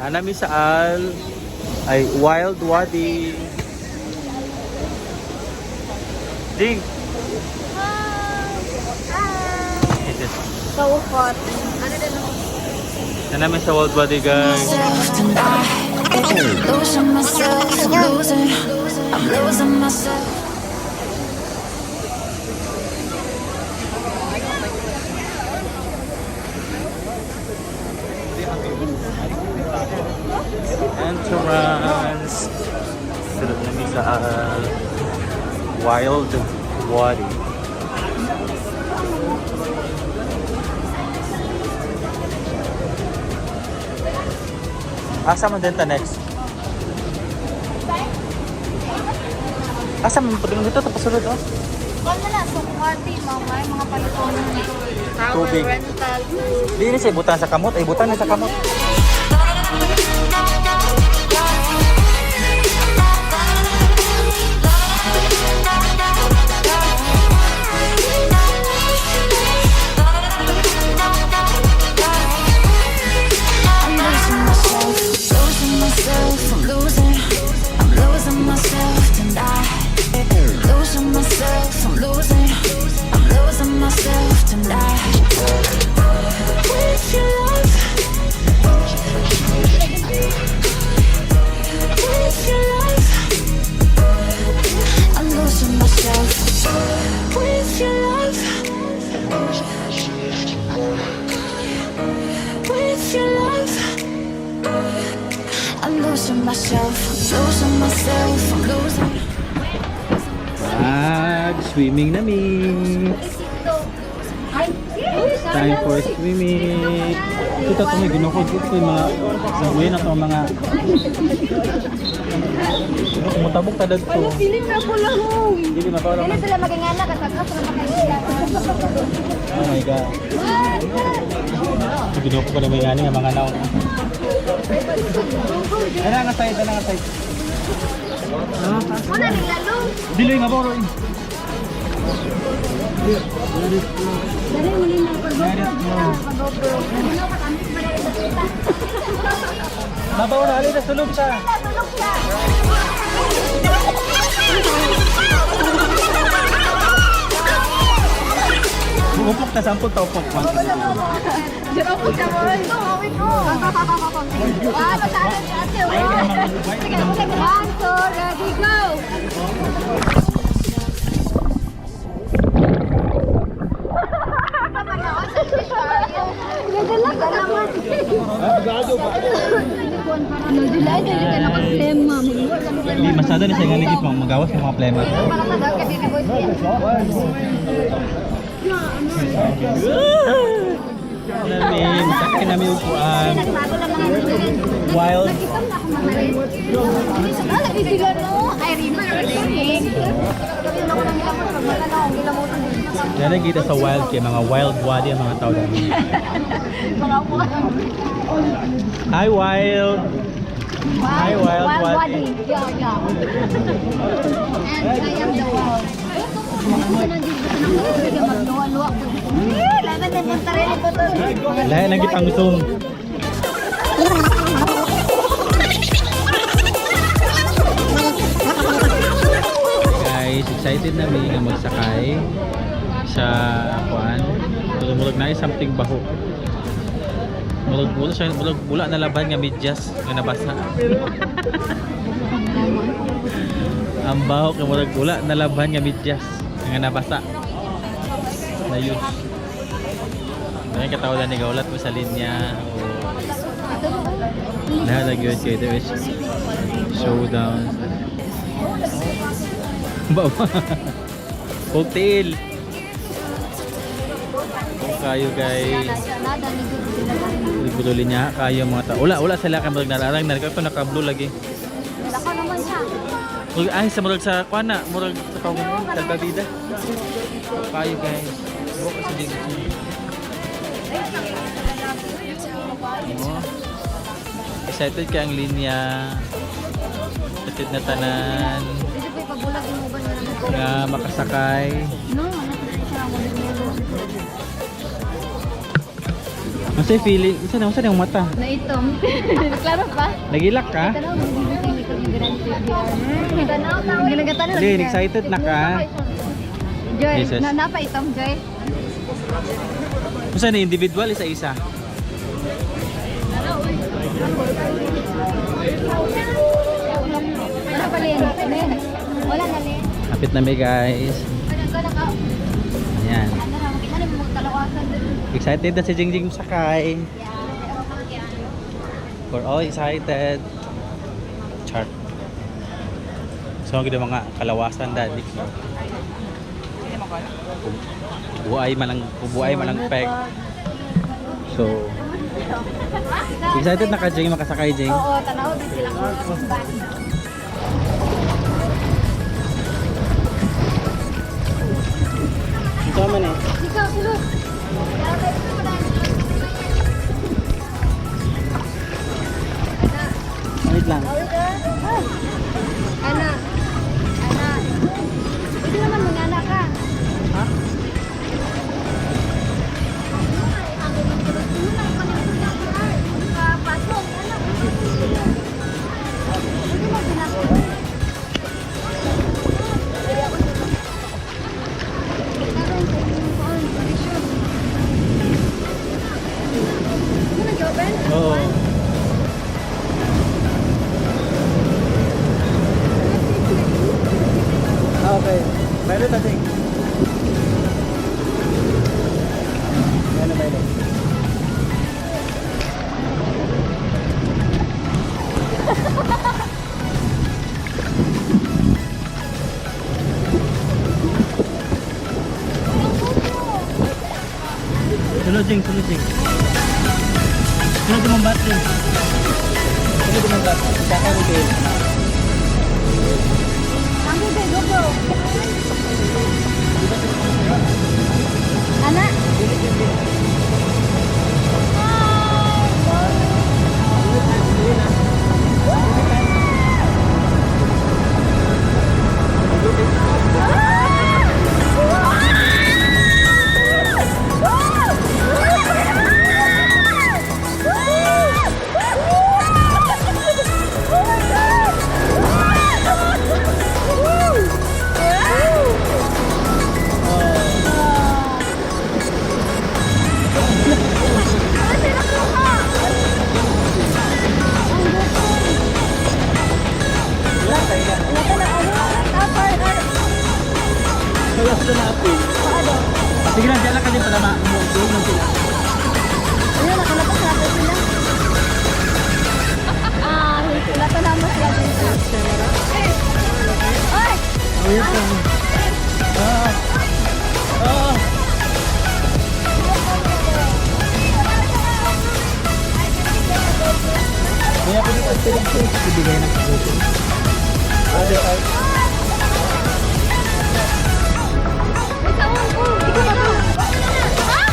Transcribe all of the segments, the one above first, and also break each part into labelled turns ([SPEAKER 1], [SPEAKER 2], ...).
[SPEAKER 1] Anami sa Al ay Wild Wadi. Ding.
[SPEAKER 2] Hi! So hot. Ano din ako?
[SPEAKER 1] Anami sa Wild Wadi, guys.
[SPEAKER 3] Myself tonight. Losing myself, I'm losing, I'm losing myself.
[SPEAKER 1] Entrance. Sulod nami sa Al Wild Wadi. Asa man din ta next? Asa man pa dito tapos sulod, oh.
[SPEAKER 2] Kung na lang, so party, mga mga palitonan. Tower
[SPEAKER 1] Tubig.
[SPEAKER 2] Rental.
[SPEAKER 1] Di ni siya ibutan sa kamot, ay butan ni sa kamot.
[SPEAKER 3] I'm losing myself, losing myself, I'm losing myself tonight. Losing myself, I'm losing myself tonight. With your love, with your love, I'm losing myself. With your love, with your love. I'm losing myself, losing myself, I'm losing.
[SPEAKER 1] Mag swimming na mi. Time for swimming. Kita to may ginukod ito yung mga sa way na to mga mutabok ta dadto.
[SPEAKER 2] Feeling na ko lang.
[SPEAKER 1] Dili mabawal.
[SPEAKER 2] Dili sila magingana katag sila makaila.
[SPEAKER 1] Oh my God. Ginukod ko na may ani nga mga naon. Ana nga side, ana nga side.
[SPEAKER 2] Muna ning lalo.
[SPEAKER 1] Dili mabawal.
[SPEAKER 2] Dali muli na pag GoPro. Ano ka kami para sa kita.
[SPEAKER 1] Mabaw na ali na sulog siya.
[SPEAKER 2] Tulog siya.
[SPEAKER 1] Upok ta sampol ta upok. One, two, three.
[SPEAKER 2] Diyan ako siya mo. Ito, awit ko. Ah, basahan si ate. Sige, one, two, ready, go! Nadala ka naman. Nadala, dili ka nakaplema.
[SPEAKER 1] Di masada ni siya nga nigit magawas ng mga plema.
[SPEAKER 2] Para sa daw kay baby boy siya.
[SPEAKER 1] Nami, sakay nami upuan.
[SPEAKER 2] Nagbago lang mga
[SPEAKER 1] Wild.
[SPEAKER 2] Nag-isang na ako mamalit. Ah, lagi sila no. Ay, river.
[SPEAKER 1] Dala kita sa wild kay mga wild wadi ang mga tao dami.
[SPEAKER 2] Mga wild.
[SPEAKER 1] Hi, wild. Hi, wild
[SPEAKER 2] Wild
[SPEAKER 1] wadi.
[SPEAKER 2] wadi. Yeah. And I am the wild. Laban na punta rin ito to.
[SPEAKER 1] Lahi nang gipang zoom. Guys, excited na mi nga magsakay sa kuan. Murag na something baho. Murag wala siya, murag wala na laban nga medyas nga nabasa. Ang baho kay murag wala na laban nga medyas nga nabasa. Na use. Dahil katawa ni gaulat mo sa linya o lahat yun kay there is showdown. Baba. Cocktail. Kung kayo guys. Libre niya kayo mga tao. Wala, wala sila kay murag nalarang na ko naka-blue lagi.
[SPEAKER 2] Wala naman siya.
[SPEAKER 1] Murag ay sa murag sa kuan na, murag sa tawag mo, salbabida. Kayo guys. Buka sa dito. Oh. Excited kay ang linya. Excited na tanan
[SPEAKER 2] Dito pa ipabulag yung uban nga naman.
[SPEAKER 1] nga makasakay.
[SPEAKER 2] No, ano siya mo.
[SPEAKER 1] Unsa feeling? Unsa na yung mata?
[SPEAKER 2] Naitom. Klaro pa?
[SPEAKER 1] Nagilak ka?
[SPEAKER 2] Tanaw, tanaw.
[SPEAKER 1] Lin, excited na ka?
[SPEAKER 2] Joy,
[SPEAKER 1] Jesus.
[SPEAKER 2] na napaitom, Joy.
[SPEAKER 1] Unsa ni individual, isa-isa?
[SPEAKER 2] Wala pa rin. Wala na rin.
[SPEAKER 1] Kapit na mi, guys.
[SPEAKER 2] Ano ka naka?
[SPEAKER 1] Ayan.
[SPEAKER 2] Ano na, makita na mo kalawasan.
[SPEAKER 1] Excited na si Jingjing sakay.
[SPEAKER 2] Yeah.
[SPEAKER 1] We're all excited. Chart. So, ang mga kalawasan dali. Buay malang buay malang peg. So, excited na ka, Jing, makasakay, Jing.
[SPEAKER 2] Oo, tanaw din sila ko.
[SPEAKER 1] Ito man eh.
[SPEAKER 2] Ikaw, sulod.
[SPEAKER 1] Wait lang.
[SPEAKER 2] Ana. Ana. Pwede naman mangana ka.
[SPEAKER 1] Ha? Oo. Ah, okay. Meron na, Jing. Meron, meron. Sunod, Jing. Sunod, Jing. Sunod yung mga battery. Sunod yung mga battery. Saka mo, Jing.
[SPEAKER 2] Ana.
[SPEAKER 1] Wala sila na apil. Sige lang, diyan lang kasi para ma-move lang sila.
[SPEAKER 2] Ayun, nakalabas na ako sila. Ah, wala pa naman sila dito. Ay!
[SPEAKER 1] Oh, yun lang. Ah. Ah. Kaya pwede pa sila ibigay ng kaguto. Ah,
[SPEAKER 2] Ikaw, ikaw ba to? Ah!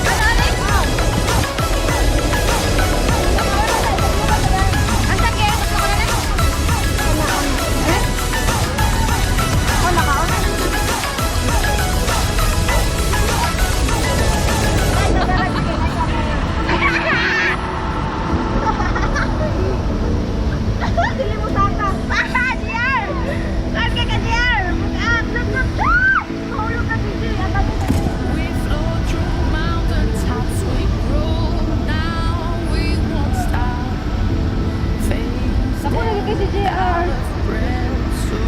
[SPEAKER 2] Ano, ano? Ang sakit! Ako na na. Eh? Ako nakauna na. Dili mo saka. Ah, JR! Karga ka, JR! Ah, look, look! Ah! Mahulog ka, DJ. Ang dami sa
[SPEAKER 3] We flow through mountain tops, we grow now, we won't stop. Face
[SPEAKER 2] Ako lagi kay si JR.
[SPEAKER 3] breath so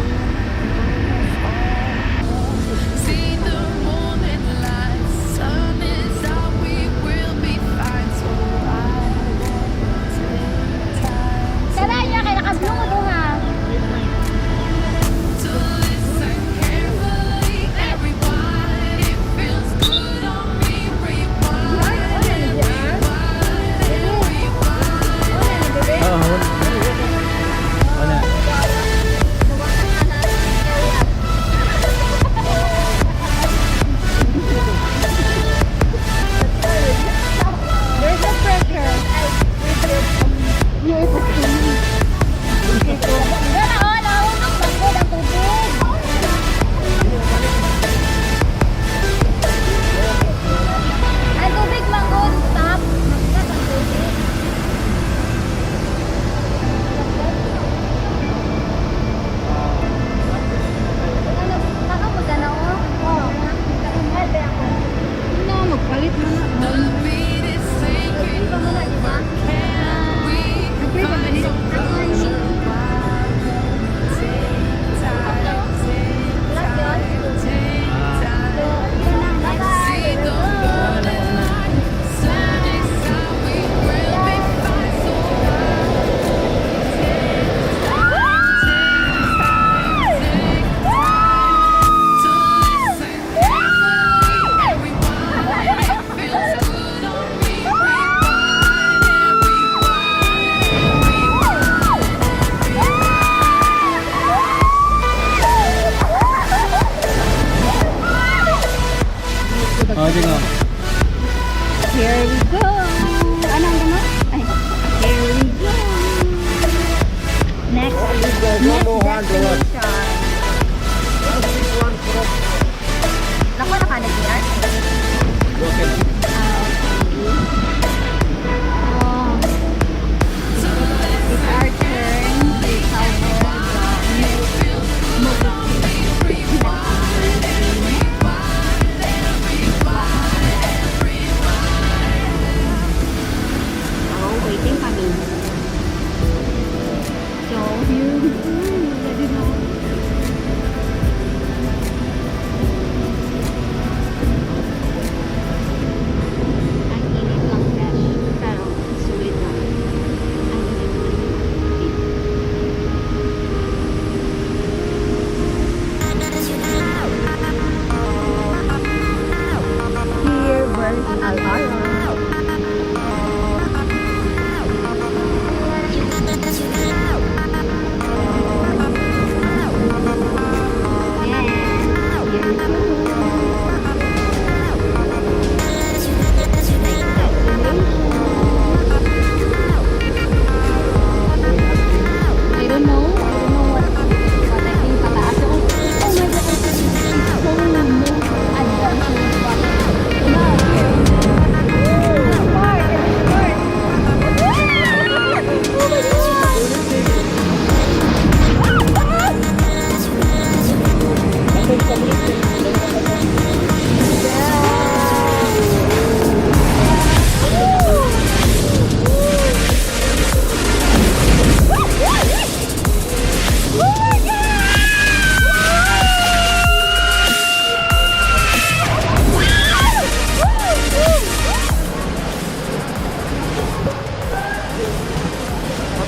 [SPEAKER 3] see the morning light, sun is out, we will be fine. So I won't take time
[SPEAKER 2] Tara niya, kay nakablungo do ha.
[SPEAKER 3] to listen carefully and rewind. It feels good on me, rewind and rewind and rewind.
[SPEAKER 1] Oo. Wala.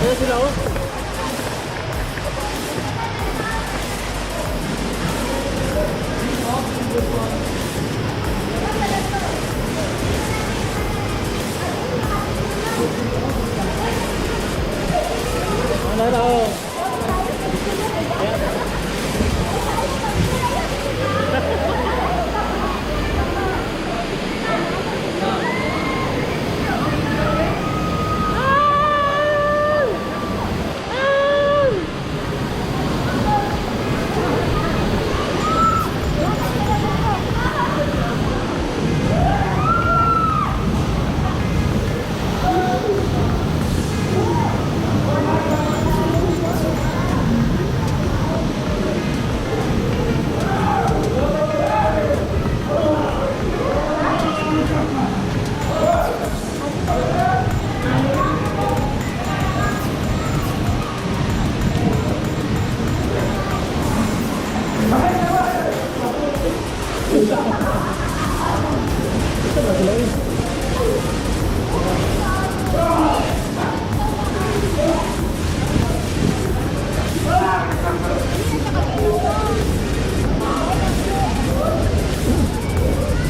[SPEAKER 1] Ayan sila oh. Ano na oh.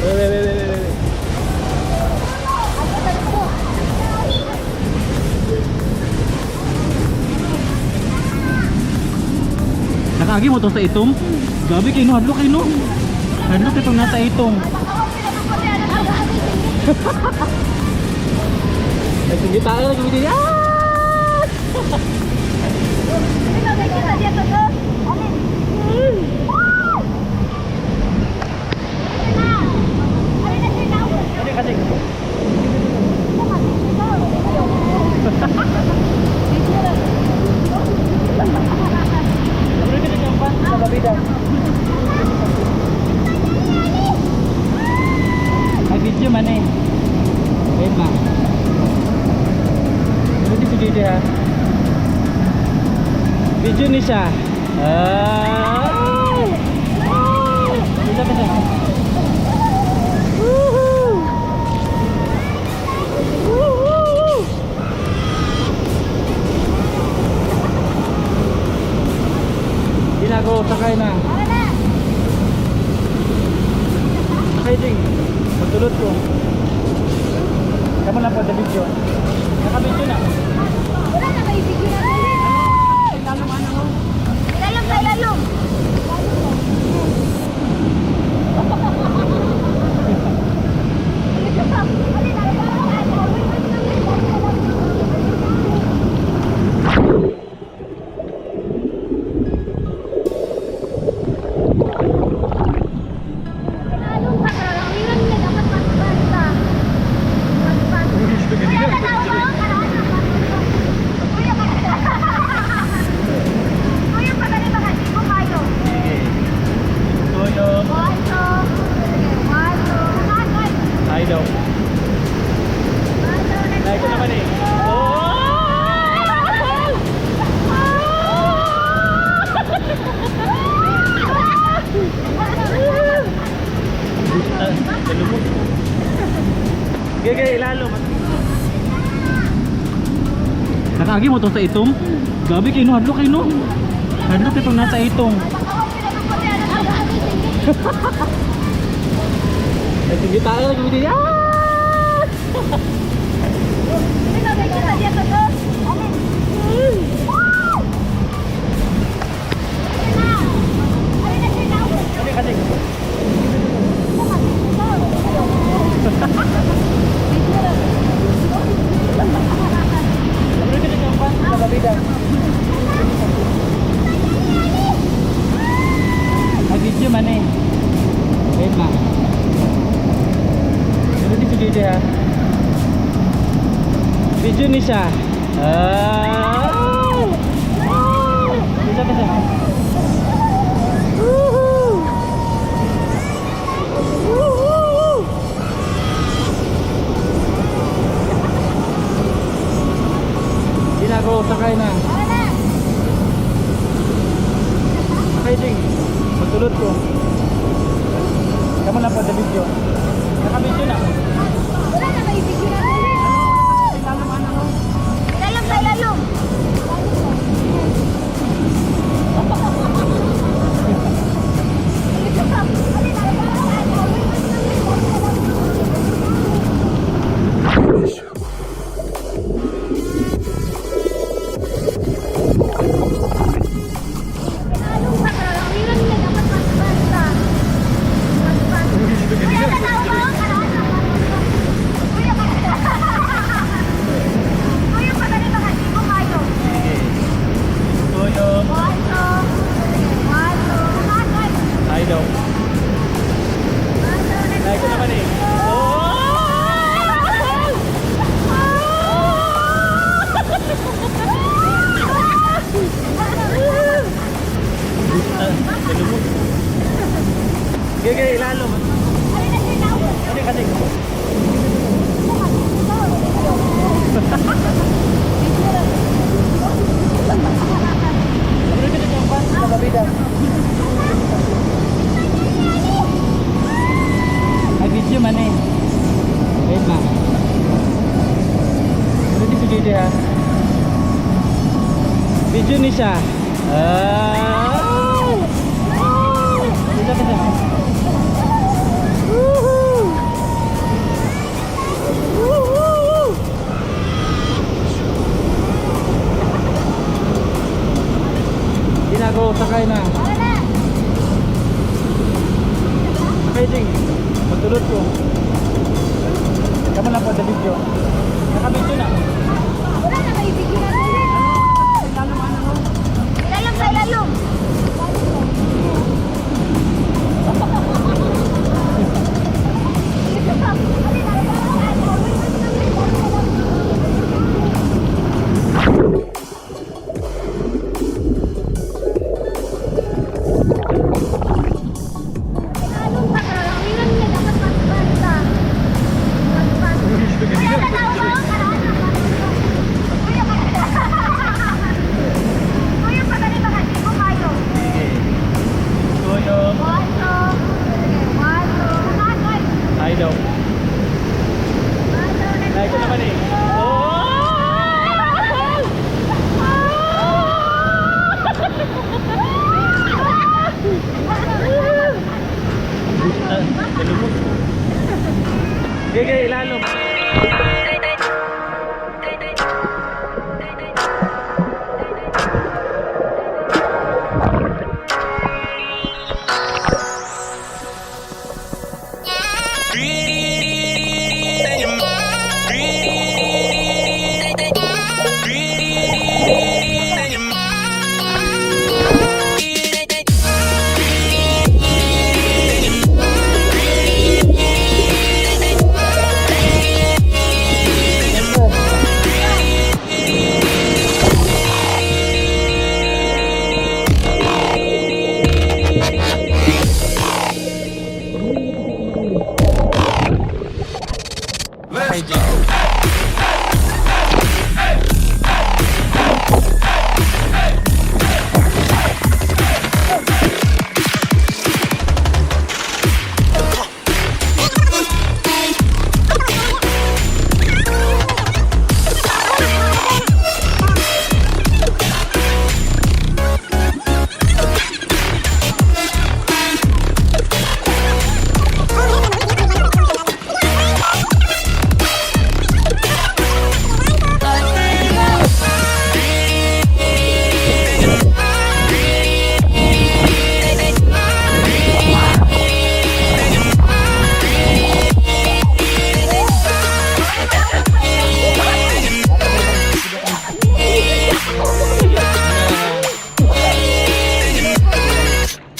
[SPEAKER 1] Wait, wait, wait, wait, wait, wait. Nakaagi mo tong sa itong? Gabi kayo no, hadlok kayo no. Hadlok itong nasa itong. Nagsigit tayo, nagsigit. Ah! Kasi kasi. Ay, video man eh. Wait ma. Ano si JJ ha? Video ni siya. Ah! Bisa bisa. Woohoo! Woohoo! Ginago, sakay na. Sakay ding. Magdulot ko. Kamu lang po sa video. Naka-video na.
[SPEAKER 2] Wala na kayo video na. Ilalom sa ilalom. Kuya, pagani baka di ko kayo.
[SPEAKER 1] Sige. Tuyo.
[SPEAKER 2] One, two, sige, one, two, one,
[SPEAKER 1] Ay daw.
[SPEAKER 2] one, two, let's
[SPEAKER 1] Ay, ito
[SPEAKER 2] go.
[SPEAKER 1] naman eh. Oh! Ah, nalubog. Gege, ilalo. Nakaagi mo tong sa itong? Gabi kayo no, hadlok kayo no. Hadlok itong nasa itong. Nagsigit tayo, nagsigit. Ah! Kasi kasi. Ay, video man eh. Wait ma. Ano si JJ ha? Video ni siya. Ah! Bisa bisa. Woohoo! Woohoo! Ginago, sakay na. Sakay ding. Magdulot ko. Kamu lang po sa video. Naka-video na.
[SPEAKER 2] Wala na kayo video na. Ilalom sa ilalom.
[SPEAKER 1] Video ni siya. Ah! Dito ka siya. Woohoo! Woohoo! Hindi na ako, sakay na.
[SPEAKER 2] Wala.
[SPEAKER 1] Sakay, Jing. Matulot ko. Kamu lang po sa video. Naka-video na.
[SPEAKER 2] Wala na kayo video na. Ilalim sa ilalim. Kuya, pagani baka di ko kayo.
[SPEAKER 1] Sige. Tuyo.
[SPEAKER 2] One, two, sige, one, two, nakagay.
[SPEAKER 1] Ay daw.
[SPEAKER 2] One, two, let's
[SPEAKER 1] Ay, ito
[SPEAKER 2] go.
[SPEAKER 1] naman eh. Oh! Okay, ilalom. Hi, Jing.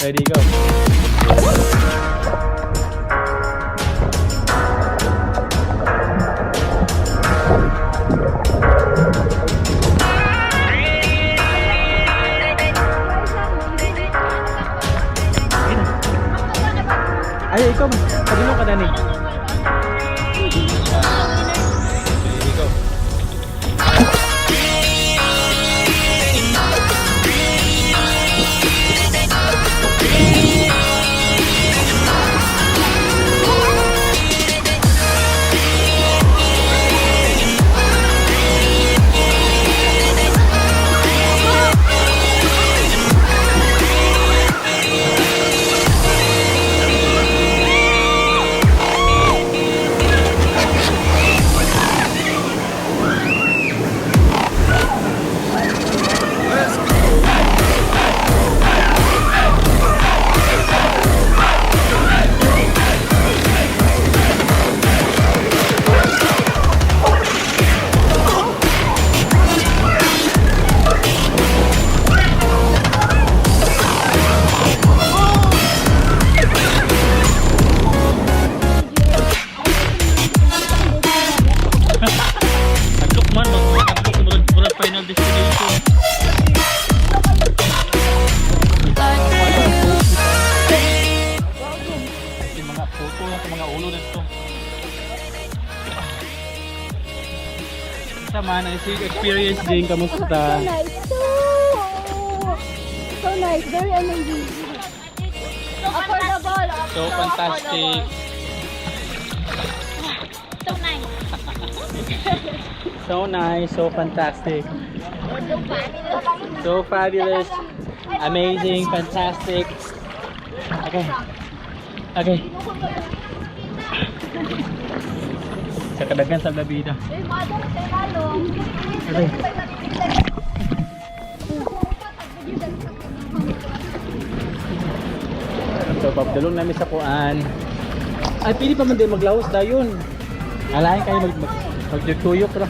[SPEAKER 1] Ready, go. Ay, ikaw, padulong ka, Dani. Ready, go. Taglok man, mag-taglok, murag, murag final destination. Yung mga puto lang sa mga ulo nito. Sama na si experience din, kamusta?
[SPEAKER 2] So nice. So, so nice. Very amazing. Affordable.
[SPEAKER 1] So fantastic.
[SPEAKER 2] So nice.
[SPEAKER 1] So nice, so fantastic. So fabulous. Amazing, fantastic. Okay. Okay. Sa kadagan sa labida. Okay. So, pabdalong namin sa kuan. Ay, pili pa man din maglaos dayon. Alain kayo magtutuyok ra.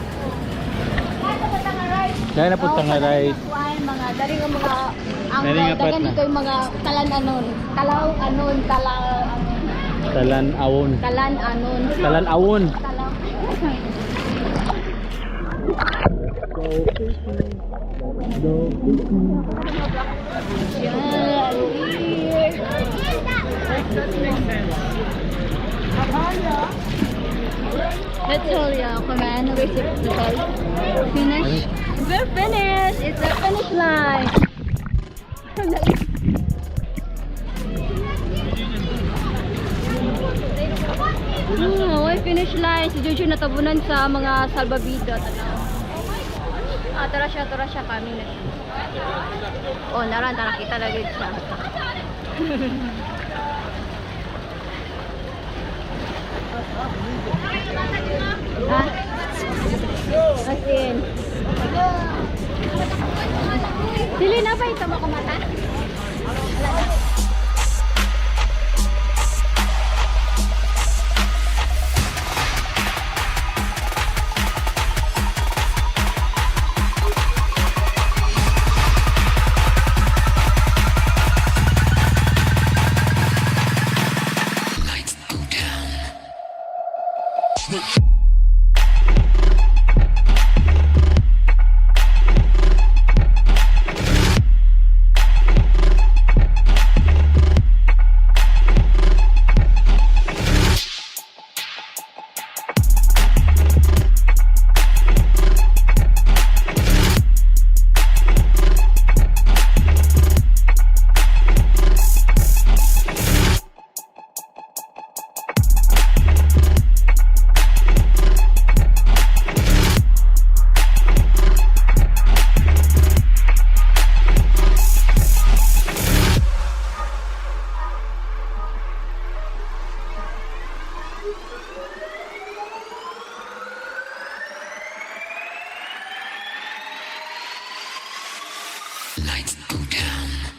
[SPEAKER 1] Dahil na punta nga right.
[SPEAKER 2] Mga dari nga mga ang
[SPEAKER 1] Dari nga part
[SPEAKER 2] dagan
[SPEAKER 1] na.
[SPEAKER 2] dito yung mga talan anon, talaw anon, talaw anon,
[SPEAKER 1] Talan awon.
[SPEAKER 2] talan anon,
[SPEAKER 1] Talan awon.
[SPEAKER 2] talaw.
[SPEAKER 1] Go fishing. Go fishing.
[SPEAKER 2] Yan, here. That's all, yeah. Kumain, we're finish. We're finished. It's the finish line. May finish line. Si Jojo natabunan sa mga salbabida. Tanaw. Ah, tara siya, tara siya. Kami na siya. Oh, naran, tara kita lagi siya. Ha? As in. Dili na ba ito makumata?
[SPEAKER 4] Lights go down. Lights go down.